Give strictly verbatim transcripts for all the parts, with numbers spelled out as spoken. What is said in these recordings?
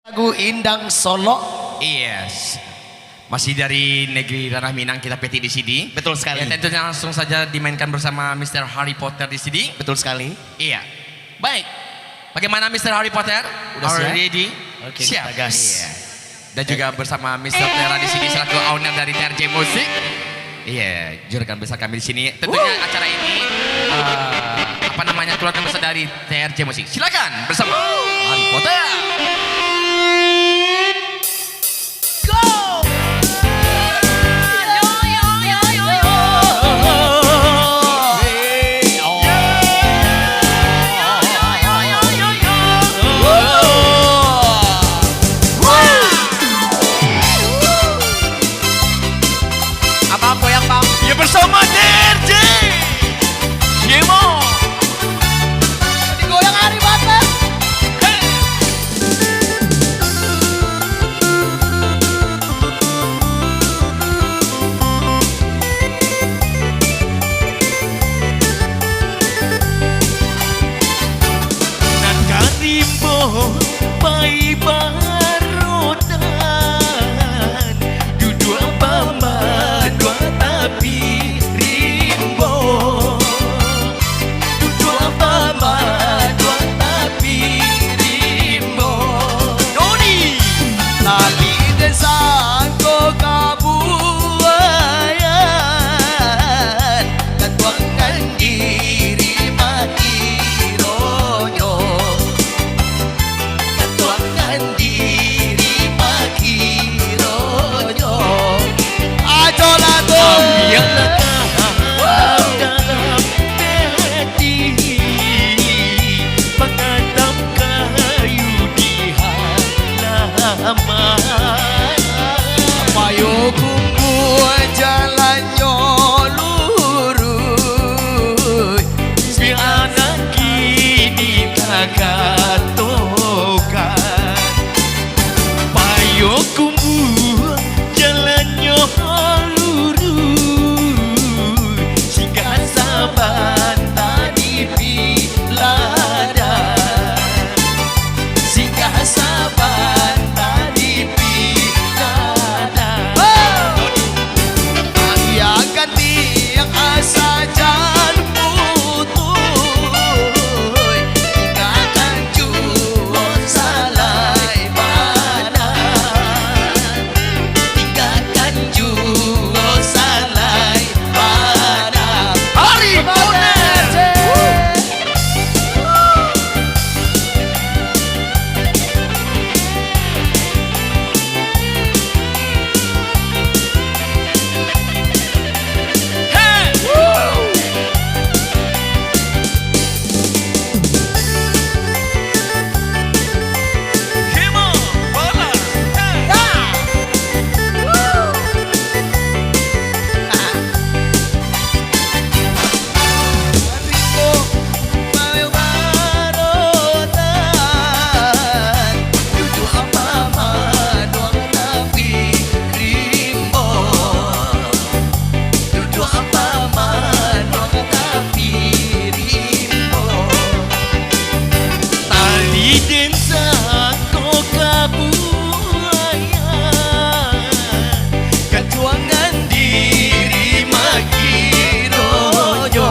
Lagu Indang Solok. Yes. Masih dari negeri Ranah Minang, kita petik di sini. Betul sekali. Ya, tentunya langsung saja dimainkan bersama Mister Harry Potter di sini. Betul sekali. Iya. Baik. Bagaimana, Mister Harry Potter? Udah siap? Are you ready? Oke, siap. Kita gas. Iya. Dan juga bersama Mister Tera di sini selaku owner dari T R J Musik. Iya, juragan besar kami di sini. Tentunya acara ini, eh, apa namanya, keluarga besar dari T R J Musik. Silakan bersama Harry Potter. Go! Abang goyang, Bang. Ya, bersama D R J. Yemo. Digoyang Ari Batas. Hei. Nan ka rimbo pai barotan, duduak bamaduak tapi rimbo. Duduak bamaduak tapi rimbo. Noni. Tali den sangko kabuayan, katuangan diri makironyo. Katuangan diri makironyo. Ajolah tu. Ambiaklah dalam peti, pangatang kayu di halaman. Payo kumbuah jalannyo luruih, biar nan kini takatokan. Payo kumbuah jalannyo luruih, singgah sabanta di Piladan. Singgah sabanta di Piladan. Agiahkan tiang asa jan putuih, tinggakan juo salai bana. Tinggakan juo salai bana. Ari Bonet. Tali den sangko kabuayan, katuangan diri makironyo.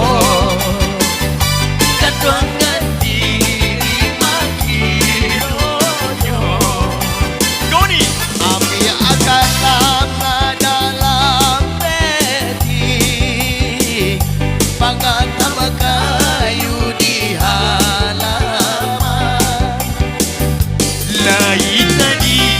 Katuangan diri makironyo. Doni. Ambiakkanlah dalam peti, pangatang kayu di halaman. Lai tadi